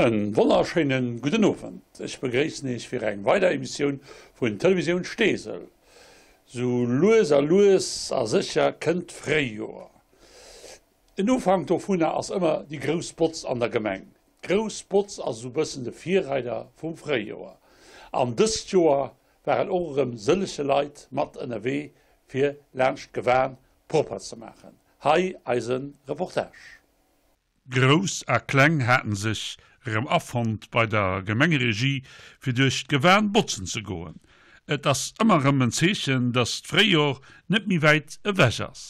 En wonnerschéinen gudden Owend. Ech begréissen Iech fir eng weider Emissioun vun Televisioun Steesel. Sou lues a lues a sécher kënnt d'Fréijoer. En Ufank dovunner ass ëmmer déi grouss Botz an der Gemeng. D'grouss Botz ass esou bëssen de Virreider vum Fréijoer. An dëst Joer waren och erëm sëllege Leit mat ënnerwee fir laanscht d'Gewan propper ze maachen. Hei eise Reportage. Grouss a Kleng haten sech erëm afonnt bei der Gemengeregie fir duerch d'Gewan botzen ze goen. Et ass ëmmer erëm en Zeechen, dass d'Fréijor net méi wäit ewech ass.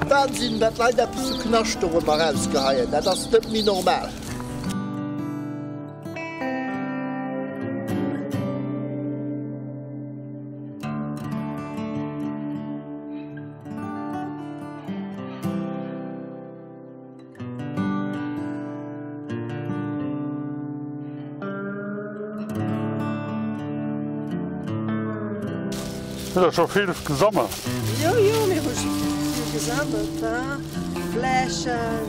Wahnsinn wat Leit eppes vu Knascht dorëmmer erausgeheien, dat ass net méi normal. Hutt der scho vill gesammelt? Jo, jo, mir hu scho vill gesammelt, hein, Fläschen.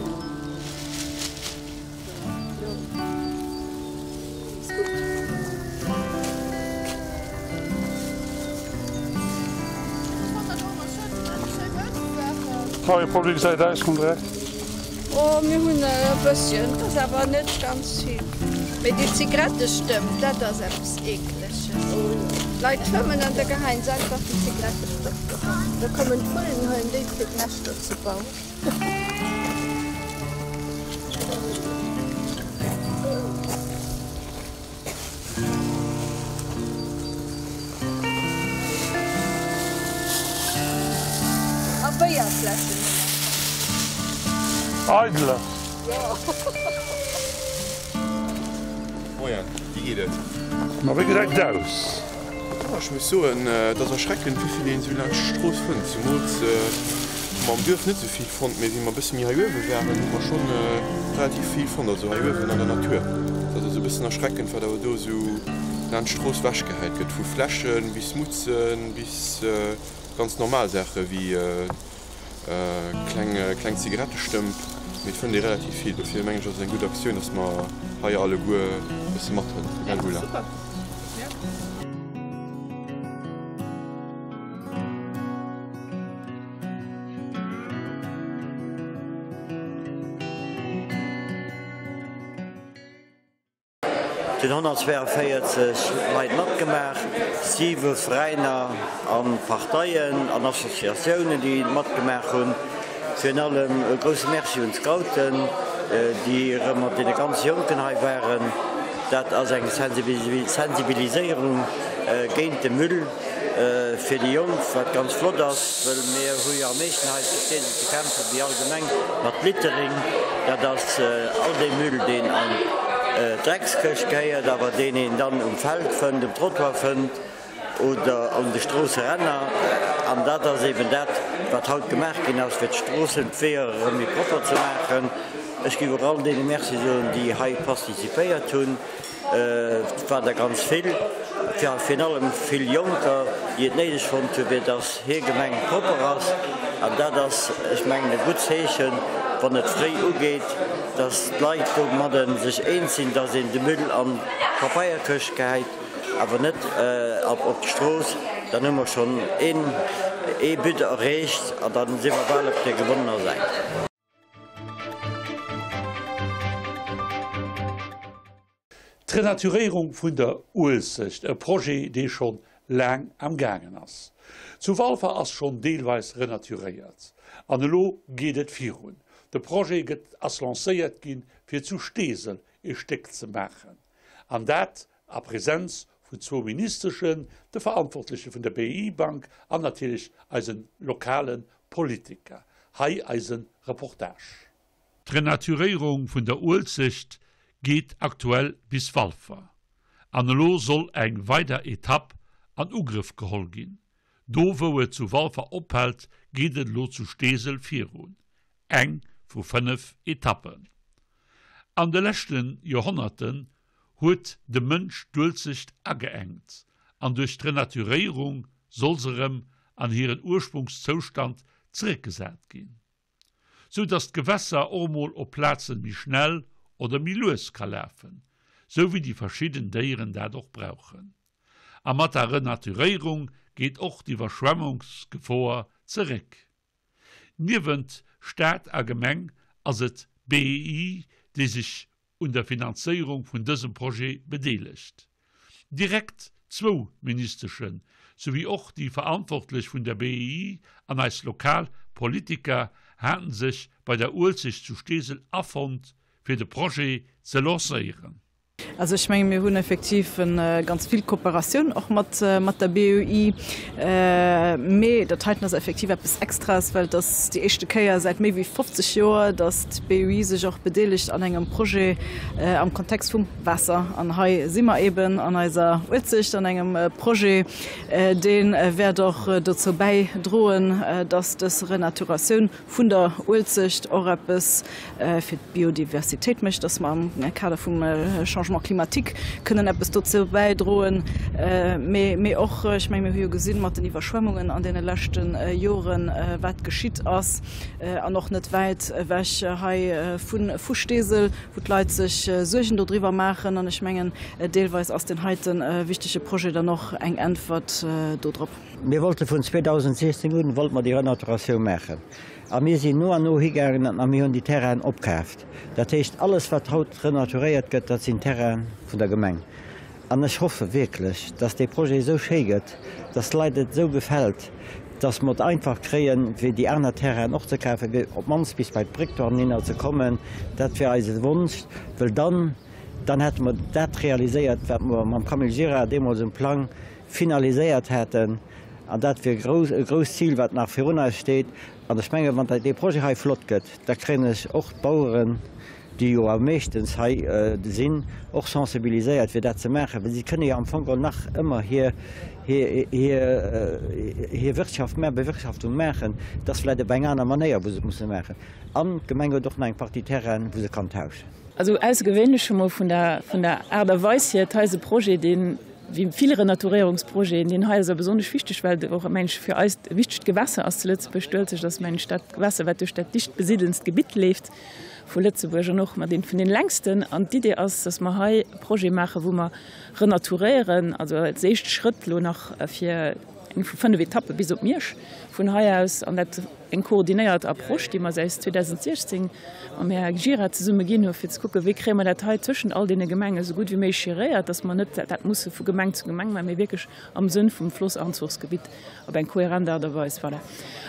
Hei Paul, wéi gesäit et aus mam Dreck? Oh mir hunn e bësschen, et ass awer net ganz vill. Mee déi Zigarettestëmp, dat ass eppes Eekleges. D'Leit fëmmen an da geheien se einfach déi Zigarettestëmp doran. Da kommen d'Vullen, huelen déi fir d'Näschter ze bauen. A Béierfläschen hu mer fonnt. Eidele. Jo. Moien, wéi geet et? Ma wéi gesäit et aus? Ech muss soen, et ass erschreckend, wéi vill een esou laanscht d'Strooss fënnt. Zumools hu mer am Duerf net esou vill fonnt, mee wéi mer e bësse méi hei uewe waren, hu mer schonn relativ vill fonnt, also hei uewen an der Natur. Et ass also e bëssen erschreckend, wat awer do esou laanscht d'Strooss wechgehäit gëtt, vu Fläschen bis Mutzen bis ganz normal Saache wéi Kleng Zigarettestëmp, mee et fënnt ee relativ vill. Dofir mengen ech ass et eng gutt Aktioun, dass mer hei alleguer e bësse mathëllefen, gell Ulla? Et hunn 142 Leit matgemaach, siwe Veräiner a Parteien an Associatiounen, déi matgemaach hunn. Virun allem e grousse Merci un d'Scouten, déi erëm mat deene ganz Jonken hei waren. Dat ass eng Sensibiliséierung géint de Müll. Fir déi Jonk, wat ganz flott ass, wëll mir hu jo am meeschten hei zu Steesel ze kämpfen, wéi allgemeng, mat Littering. Dat ass all dee Müll, deen an d'Dreckskëscht gehéiert, awer deen een dann um Feld fënnt, um Trottoir fënnt oder un de Stroosseränner. An dat ass eben dat, wat haut gemaach ginn ass, fir d'Stroossen, d'Weeër erëm méi propper ze maachen. Ech géif och all deene Merci soen, déi hei participéiert hunn. Et waren der ganz vill, virun allem vill Jonker, déi et néideg fonnt hunn, fir dass hir Gemeng propper ass. An dat ass, ech mengen, e gutt Zeechen, wann et fréi ugeet, dass d'Leit domadde sech eens sinn, dass een de Müll an d'Papeierkëscht gehäit, awer net op d'Strooss. Dann hu mer schonn ee But erreecht an da si mer bal op der gewonnener Säit. D'Renaturéierung vun der Uelzecht, e Projet, dee scho. laang am gaangen ass. Zu Walfer ass schonn deelweis renaturéiert an elo geet et virun. De Projet gëtt ass lancéiert ginn, fir zu Steesel e Stéck ze maachen an dat a Präsenz vun zwou Ministeschen, de Verantwortleche vun der BEI-Bank an natierlech eise lokale Politiker. Hei eise Reportage. D'Renaturéierung vun der Uelzecht geet aktuell bis Walfer an elo soll eng weider Etapp an Ugrëff geholl ginn. Do wou et zu Walfer ophält, geet et elo zu Steesel virun. Eng vu 5 Etappen. An de leschte Joerhonnerten huet de Mënsch d'Uelzecht ageengt an duerch d'Renaturéierung soll se erëm an hiren Ursprungszoustand zeréckgesat ginn. Sou datt d'Gewässer och emol op Plazen méi schnell oder méi lues ka lafen, sou wéi déi verschidden Déieren dat och brauchen. A mat der Renaturéierung geet och d'Iwwerschwemmungsgefoer zeréck. Niewent Staat a Gemeng ass et d'BEI, déi sech un der Finanzéierung vun dësem Projet bedeelegt. Direkt zwou Ministeschen, souwéi och déi Verantwortlech vun der BEI an eis lokal Politiker haten sech bei der Uelzecht zu Steesel afonnt, fir de Projet ze lancéieren. Also ech menge mir hunn effektiv ganz vill Kooperatioun och mat mat der BEI. Mee dat heiten ass effektiv eppes Extraes, well et ass déi éischte Kéier säit méi wéi 50 Joer, datt d'BEI sech och bedeelegt an engem Projet am Kontext vum Waasser. An hei si mer eeben an eiser Uelzecht an engem Projet, dee wäert och dozou bäidroen, datt dës Renaturatioun vun der Uelzecht och eppes fir d'Biodiversitéit mécht, dass mer am Kader vum Changement climatique kënnen eppes dozou bäidroen, mee och, ech menge mir hu jo gesinn mat den Iwwerschwemmungen an deene leschte Joren, wat geschitt ass, an och net wäit ewech hei vu Steesel, wou d'Leit sech Suergen dodriwwer maachen. An ech mengen, deelweis ass deen heite wichtege Projet dann och eng Äntwert dodrop. Mir wollte vun 2016 un, wollte mer déi Renaturatioun maachen. A mir sinn no an no higaangen a mir hunn déi Terrainen opkaaft. Dat heescht, alles wat haut renaturéiert gëtt, dat sinn Terraine vun der Gemeng. An ech hoffe wierklech, dass dee Projet esou schéi gëtt, dass d'Leit et esou gefält, dass mer et einfach kréien, fir déi aner Terrainen och ze kafen, fir op d'mannst bis bei d'Bréck dohinner ze kommen. Dat wär eise Wonsch, well dann, dann hätte mer dat realiséiert, wat mer mam Camille Gira deemools um Plang finaliséiert hätten, an dat wier e grousst Zil, wat nach virun eis steet. An ech mengen, wann dee Projet hei flott gëtt, da kréien ech och d'Baueren, déi jo am meeschtens hei sinn, och sensibiliséiert, fir dat ze maachen, well si kënne jo am Fong geholl nach ëmmer hir Wirtschaft, Bewirtschaftung maachen. Et ass vläicht op eng aner Manéier, wou se et musse maachen. An d'Gemeng huet och nach eng Partie Terrainen, wou se kann tauschen. Also aussergewéinlech emol vun der Aart a Weis hier, et hei ass e Projet, deen, Wéi vill Renaturéierungsprojeten, deen hei ass awer besonnesch wichteg, well et och, mengen ech, fir eis e wichtegt Gewässer ass zu Lëtzebuerg. D'Uelzecht ass, mengen ech, dat Gewässer, wat duerch dat dicht besidelst Gebitt leeft vu Lëtzebuerg an och mat eent vun den längsten. An d'Idee ass, dass mer hei e Projet maachen, wou mer renaturéieren, also als éischt Schrëtt elo nach fir eng vu fënnef Etappe bis op Miersch vun hei aus, an dat Eng koordinéiert Approche, déi mer säit 2016 mam Här Gira zesumme ginn hu fir ze kucken, wéi kréie mer dat hei tëschent all deene Gemenge sou gutt wéi méiglech geréiert, dass mer net dat musse vu Gemeng zu Gemeng maachen, mee wierklech am Sënn vum Flossanzuchsgebitt op eng kohärent Aart a Weis. Voilà.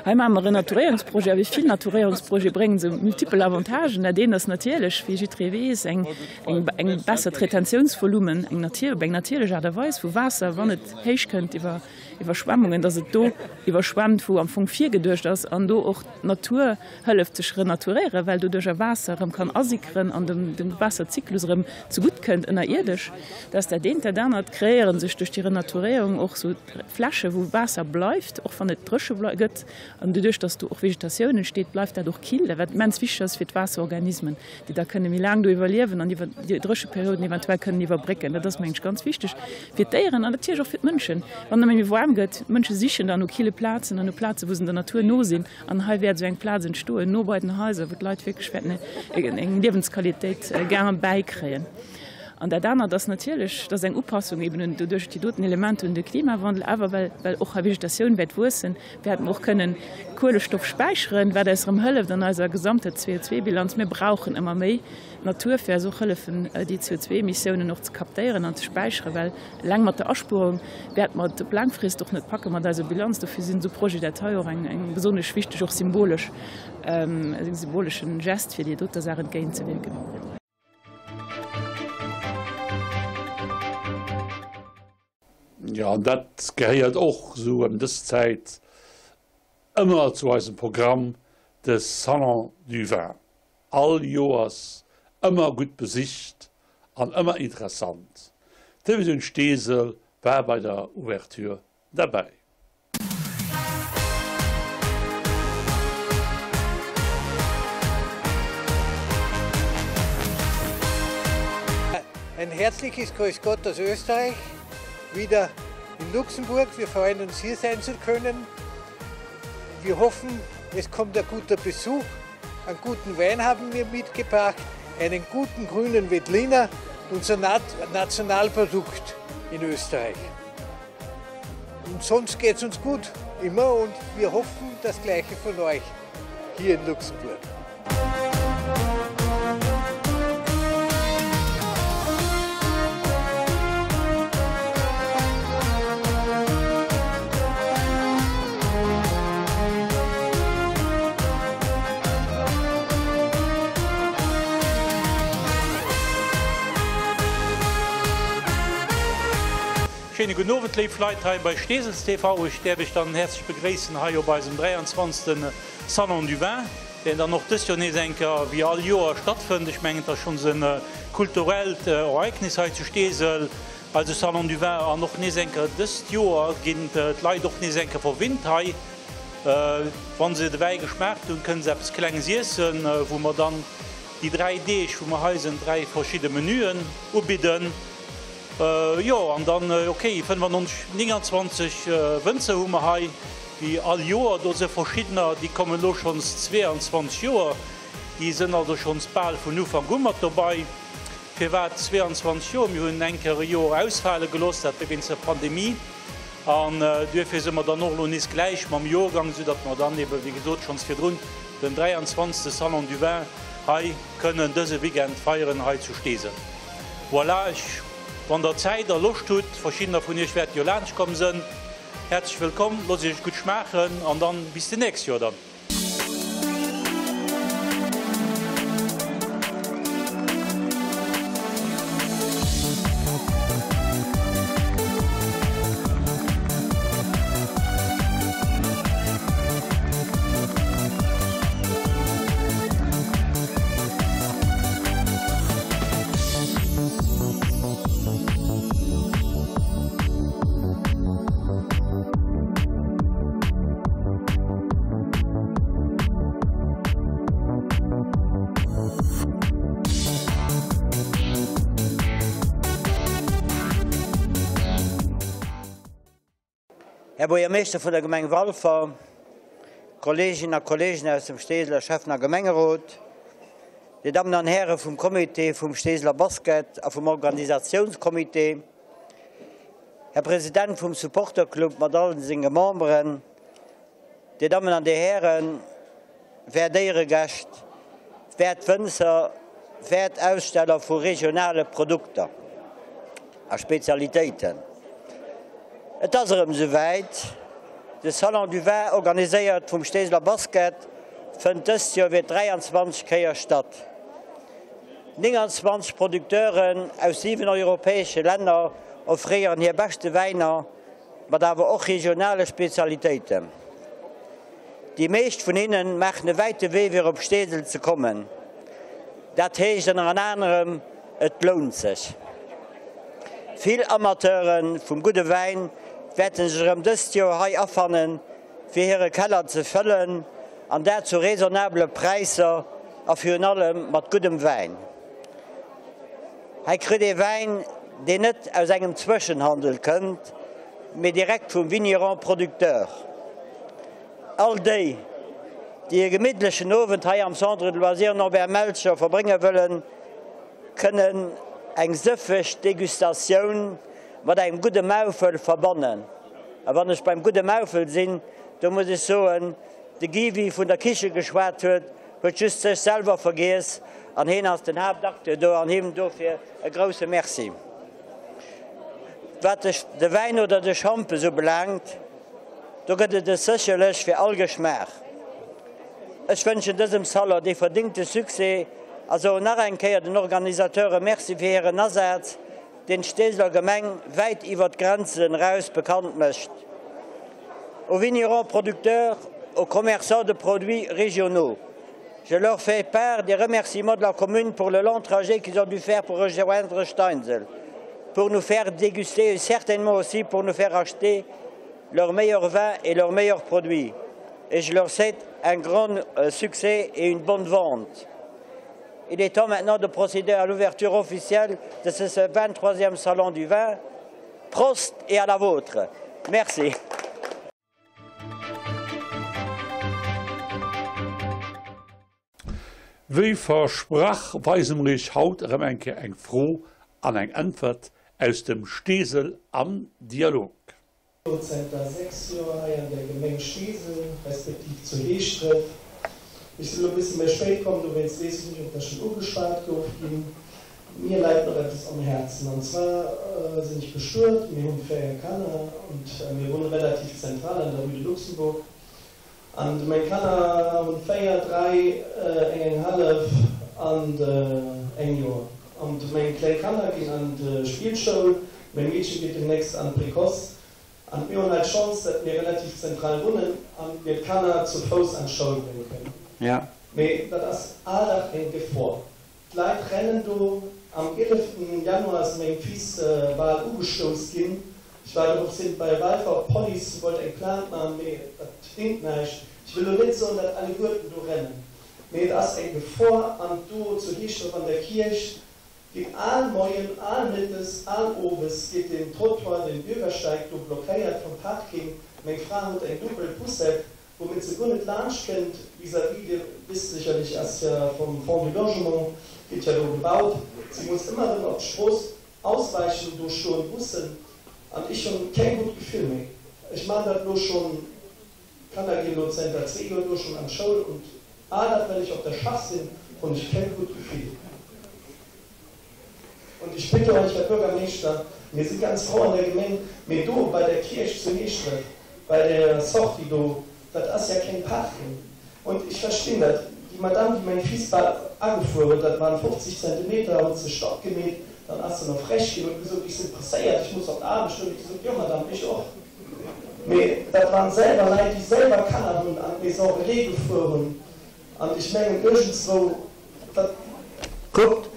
Hei maache mer en Renaturéierungsprojet. A wéi vill Naturéierungsprojete bréngen esou multipel Avantagen. Dat eent ass natierlech, wéi jiddweree weess, eng, eng, eng bessert Retentiounsvolumen, eng natierlech, op eng natierlech Aart a Weis vu Waasser, wann et héich kënnt iwwer Iwwerschwemmungen, dass et do iwwerschwemmt, wou am Fong virgeduecht ass, an do och d'Natur hëlleft sech renaturéieren, well doduercher Waasser erëm kann asickeren an dem dem Waasserzyklus erëm zegutt kënnt ënnerierdesch. Dat ass dat eent. Dat anert, kreéiere sech duerch déi Renaturéierung och sou Fläche wou Waasser bleift, och wann et dréche gëtt, an doduerch, dass do och Vegetatioun entsteet, bleift dat och kill, wat immens wichteg ass fir d'Waasserorganismen. déi da kënne méi laang do iwwerliewen an iwwer déi Drécheperioden eventuell kënnen iwwerbrécken. Dat ass, mengen ech, ganz wichteg fir d'Déieren an natierlech och fir d'Mënschen. Wann et méi waarm gëtt, d'Mënsche sichen dann no kille Plazen an no Plazen, wou se der Natur no sinn. An hei wäert esou eng Plaz entstoen, no bei den Haiser, wou d'Leit wierklech wäerten eng Liewensqualitéit gare bäikréien. An dat anert ass natierlech, dass eng Upassung eben un doduerch déi doten Elementer un de Klimawandel, awer well well och hei Vegetatioun wäert wuessen, wäerte mer och kënnen Kuelestoff späicheren, wat eis erëm hëlleft an eiser gesamter CO2-Bilanz. Mir brauchen ëmmer méi Natur, fir eis och hëllefen, déi CO2-Emissiounen och ze kaptéieren an ze späicheren, well eleng mat der Aspuerung wäerte mer et op laang Frist och net packe mat eiser Bilanz. Dofir sinn esou Projete dat hei och eng eng besonnesch wichteg, och symbolesch, e symboleschen Gest, fir déi doter Saach entgéintzewierken. Jo, an dat gehéiert och esou ëm dës Zäit ëmmer zu eisem Programm, de Salon du Vin. All Joers ëmmer gutt besicht an ëmmer interessant. D'Televisioun Steesel war bei der Ouverture derbäi. Ein herzliches Grüß Gott aus Österreich, wieder in Luxemburg. Wir freuen uns, hier sein zu können. Wir hoffen, es kommt ein guter Besuch. Einen guten Wein haben wir mitgebracht, einen guten grünen Veltliner, unser Nationalprodukt in Österreich. Und sonst geht es uns gut, immer und wir hoffen das Gleiche von euch hier in Luxemburg. Schéine gudden Owend léif Leit hei bei Steesels TV. Ech däerf iech dann häerzlech begréissen hei op eisem 23. Salon du Vin, deen dann och dëst Joer nees eng Kéier wéi all Joer stattfënnt. Ech mengen et ass schonns e kulturellt Ereignis hei zu Steesel, eise Salon du Vin. An och nees eng Kéier dëst Joer ginn d'Leit och nees eng Kéier verwinnt hei. Wa se de Wäi geschmaacht hunn, kënne se eppes Klenges iessen, wou mer dann déi 3 Deeg wou mer hei sinn, 3 verschidde Menüen ubidden. Jo, an dann, ok, 95, 29 Wënzer hu mer hei, wéi all Joer. Do si verschiddener, déi kommen elo schonns 22 Joer, déi sinn also schonns bal vun Ufank u mat dobei. Firwat 22 Joer? Mir hunn eng Kéier e Joer ausfale gelooss, dat war wéinst der Pandemie. An duerfir si mer dann och elo nees gläich mam Joergang, soudatt mer dann ebe wéi gesot schonns virdrun den 23. Salon du Vin hei kënnen dëse Weekend feieren hei zu Steesel. Voilà, ech, wann der Zäit a Loscht hutt, verschiddener vun iech wäerte jo laanscht komm sënn, häerzlech wëllkomm, loosst iech et gutt schmaachen an dann bis de nächst Joer dann. Här Buergermeeschter vun der Gemeng Walfer, Kolleeginnen a Kolleegen aus dem Steeseler Schäffen a Gemengerot, Dir Dammen an Häre vum Comité vum Steeseler Basket a vum Organisatiounscomité, Här President vum Supporterclub mat all senge Memberen, Dir Dammen an Dir Hären, wäert Éieregäscht, wäert Wënzer, wäert Aussteller vu regionale Produkter a Spezialitéiten. Et ass erëm esou wäit, De Salon du Vin, organiséiert vum Steeseler Basket, fënnt dëst Joer fir d'23 Kéier statt. 29 Producteuren aus 7 europäesche Länner offréieren hir beschte Wäiner, mat awer och regionale Spezialitéiten. Déi meescht vun hinnen maachen e wäite Wee fir op Steesel ze kommen. Dat heescht ënner anerem, et lount sech. Vill Amateure vum gudde Wäin wäerte sech erëm dëst Joer hei afannen, fir hire Keller ze fëllen, an dat zu raisonnabele Präisser a virun allem mat guddem Wäin. Hei kritt ee Wäin, deen net aus engem Zwëschenhandel kënnt, mee direkt vum Vigneron Producteur. All déi, déi e gemittlechen Owend hei am Centre de Loisirs Norbert Melcher verbrénge wëllen, kënnen. eng sëffeg Degustatioun mat engem gudde Maufel verbannen. A wann ech beim gudde Maufel sinn, do muss ech soen, de Guy wéi vun der Kiche geschwat huet, huet just sech selwer vergiess an heen ass den Haaptacteur do an him dofir e grousse Merci. Wat de Wäin oder de Schampes ubelaangt, do gëtt et es sécherlech fir all Geschmaach. Ech wënschen dësem Salon dee verdingte Succès a soen nach eng Kéier den Organisateure Merci fir hiren Asaz, deen d'Steeseler Gemeng wäit iwwer d'Grenzen eraus bekannt mécht. Aux vignerons producteurs, aux commerçants de produits régionaux, je leur fais part des remerciements de la commune pour le long trajet qu'ils ont dû faire pour rejoindre Steinsel, pour nous faire déguster et certainement aussi pour nous faire acheter leurs meilleurs vins et leurs meilleurs produits. Et je leur souhaite un grand euh, succès et une bonne vente. Il est temps maintenant de procéder à l'ouverture officielle de ce 23e salon du vin. Prost et à la vôtre. Merci. Wéi versprach weise mer iech haut erëm eng Kéier eng Fro an eng Äntwert aus dem Steesel am Dialog. Zenter 6 Joer hei an der Gemeng Steesel, respektiv zu Heeschdref. Ech sinn elo e bësse méi spéit komm, dowéinst weess ech net, ob dat schonn ugeschwat gouf ginn. Mir läit nach eppes am Häerzen, an zwar sinn ech bestuet, mir hunn 4 Kanner und mir wunne relativ zentral an der Rue de Luxembourg. An meng Kanner hunn 4, 3, eng, eng hallef an eng Joer. An meng kleng Kanner ginn an d'Spillschoul, meng Meedche geet demnächst an d'Précoce. An mir hunn hei d'Chance, dat mir relativ zentral wunnen an mir d'Kanner zu Fouss an d'Schoul brénge kënnen. Mee dat ass all Dag eng Gefor. D'Leit rennen do. Am 11 Januar ass meng Fils bal ugestouss ginn. Ech war doropshin bei Walfer op d'Police, wollt eng Plainte man, mee dat bringt näischt. Ech wëll lo net soen, dat alleguerten do rennen, mee et ass eng Gefor. An do zu Heeschdref an der Kierch ginn al Moien, al Mëttes, al Owes geet den Trottoir, den Bürgersteig do blockéiert vum Parking. Meng Fra huet eng dubbel Poussette, woumat se guer net laanscht kënnt, vis-à-vis, Dir wësst sécherlech, ass jo vum Fonds du Logement, gétt jo do gebaut, si muss ëmmer erëm op d'Strooss ausweichen, do stoen Bussen an ech hunn keng gutt Gefill méi. Ech maachen dat elo schonn, d'Kanner ginn elo zënter zwee Joer do schonn an d'Schoul und all dat, well ech op der Schaff sinn, hunn ech keng gutt Gefill. Und ich bitte euch, Herr Bürgermeeschter, mir si ganz frou an der Gemeng, mee do bei der Kierch zu Heeschdref, bei der Sortie do, dat ass ja keng Parking. Und ich verstinn dat, déi Madame, déi meng Fils bal agefuer huet, dat waren 50 Zentimeter, huet se Stopp gemeet, dann ass se no frech ginn, huet gesot, ech sinn presséiert, ech muss op d'Aarbecht. Hunn ech gesot, jo Madame, ech och. Mee dat waren selwer Leit, déi selwer Kanner hunn an d'Maison relais gefuer hunn. An ech mengen iergendswou, dat. Kuckt,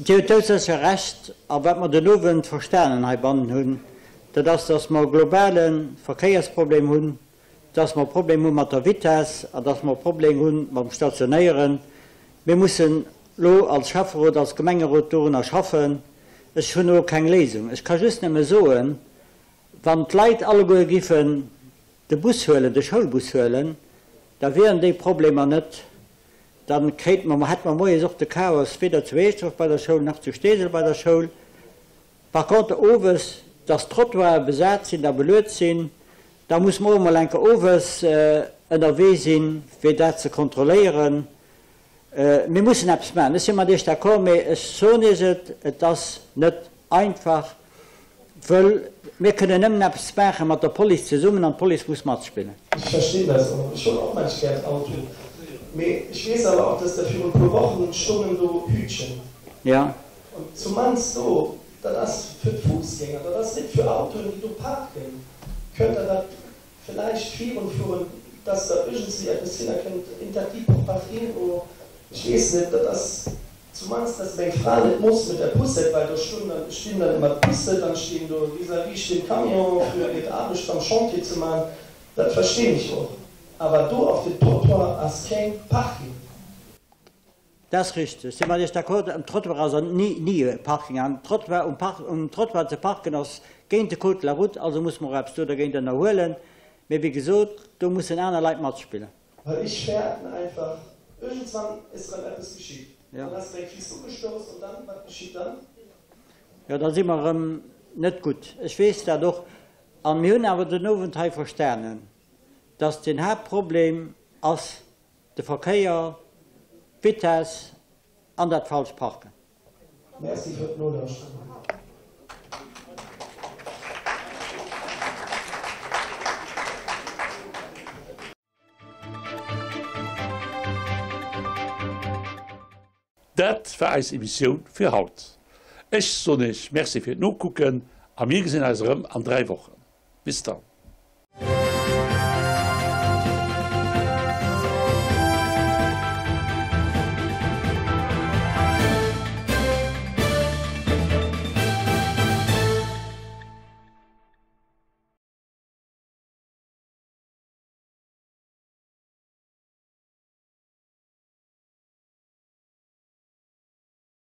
Dir hutt doudsécher Recht. A wat mer den Owend verstanen heibannen hunn, dat ass, dass mer e globale Verkéiersproblem hunn, dass mer e Problem hu mat der Vitess an dass mer e Problem hu mam Stationéieren. Mir mussen elo als Schäfferot, als Gemengerot dorunner schaffen. Ech hunn elo keng Léisung. Ech ka just nëmme soen, wann d'Leit alleguer giffen de Bus huelen, de Schoulbus huelen, da wieren déi Problemer net. Da kréite mer, hätte mer moies och de Chaos weder zu Eeschdref bei der Schoul nach zu Steesel bei der Schoul. Par contre owes, dass d'Trottoiren besat sinn a beluet sinn, da muss mer och emol eng Kéier owes ënnerwee sinn, fir dat ze kontrolléieren. Mir mussen eppes maachen. Ech si mat Iech d'accord, mee ech soen Iech et, et ass net einfach, wëll mir kënnen nëmmen eppes maache mat der Police zesummen an d'Police muss matspillen. Ech verstinn dat och. Ech hunn och mensch gären Auto, mee ech weess awer och, dass der virun e puer Wochen stungen do Hütchen. Ja. An zumannst do, dat ass fir d'Fuussgänger, dat ass net fir Autoen, déi do parken. Kënnt Der dat Villäicht virunfueren, dass der iergendswéi eppes hinner kënnt, interdit pour parking oder ech weess net, dat ass zumannst, dass meng Fra net muss mit der Poussette, well do stun dann, stinn dann ëmmer d'Busse, dann stinn do vis-à-vis stinn d'Camionen fir hiert Aarbecht am Chantier ze man, dat verstinn ech och, awer do auf dem Trottoir ass keng Parking. Dat ass richteg, si mat Iech d'accord. Um Trottoir ass ni ni e Parking. An Trottoir, um Park, um Trottoir ze parken ass géint de Code de la route, also muss mer och eppes do dergéint ënnerhuelen. Mee wéi gesot, do mussen aner Leit matspillen. Well ech fäerten einfach, iergendswann is erëm eppes geschitt, dann ass mäi Fils ugestouss an dann, wat geschitt dann? Jo, da si mer erëm net gutt. Ech weess dat och. A mir hunn awer den Owend hei verstanen, dass den Haaptproblem ass de Verkéier, d'Vitess an dat falscht Parken. Merci fir d'Nolauschteren. Dat war eis Emissioun fir haut. Ech soen iech Merci fir d'Nokucken a mir gesinn eis erëm an 3 Wochen. Bis dann.